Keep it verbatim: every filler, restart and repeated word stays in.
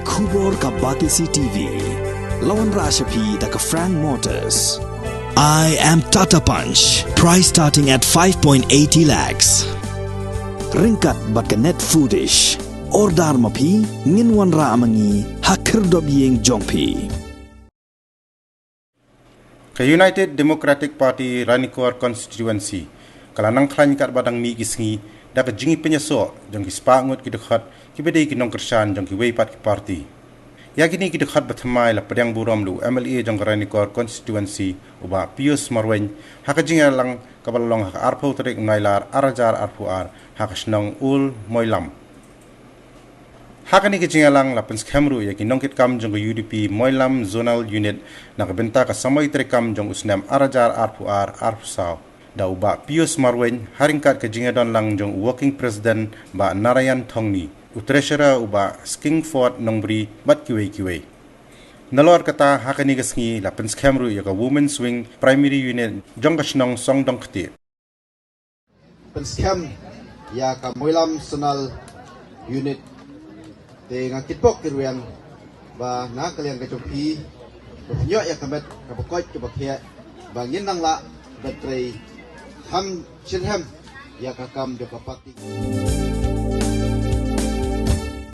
Khubor ka Batesi T V. Lawan Rashapi da ka Frank Motors. I am Tata Punch. Price starting at five point eighty lakhs. Ryngkat bad ka Net Foodish. Order ma phi, ngin wanrah ma ngi ha khyrdop ïing jong phi. Ka United Democratic Party Ranikor Constituency ka la nang khlaiñ katba dang mih ki sngi da ka jingpynïasoh jong ki spah ngut ki dkhot kiba dei ki nongkyrshan jong kiwei pat ki party. Ïa kine ki dkhot ba thymmai la pdiang burom da u M L A jong ka Ranikor Constituency, u Bah Pius Marwein, ha ka jingïalang kaba la long ha ka arphew tarik u Nailar arhajar arphew ar ha ka shnong Ul Moilam. Ha kane ka jingïalang la pynskhem ruh ïa ki nongkitkam jong ka U D P Moilam Zonal Unit na ka bynta ka samoi treikam jong u snem arhajar arphew ar arphew saw da u Bah Pius Marwein, ha ryngkat ka jingïadon lang jong u Working President Bah Narayan Thongni, u Treasurer u Bah Skingford Nongbri bad kiwei kiwei. Nalor kata, ha kane ka sngi la pynskhem ruh ïa ka Women's Wing Primary Unit jong ka shnong Songdong Ktieh. Pynskhem ïa ka Moilam Zonal Unit, te nga kitbok kitrwiang ba na ka liang ka jong phi, ba phi ïoh ïa ka met kaba koit kaba khiah, ba ngin nang lah ban trei kham shitrhem ïa ka kam jong ka party.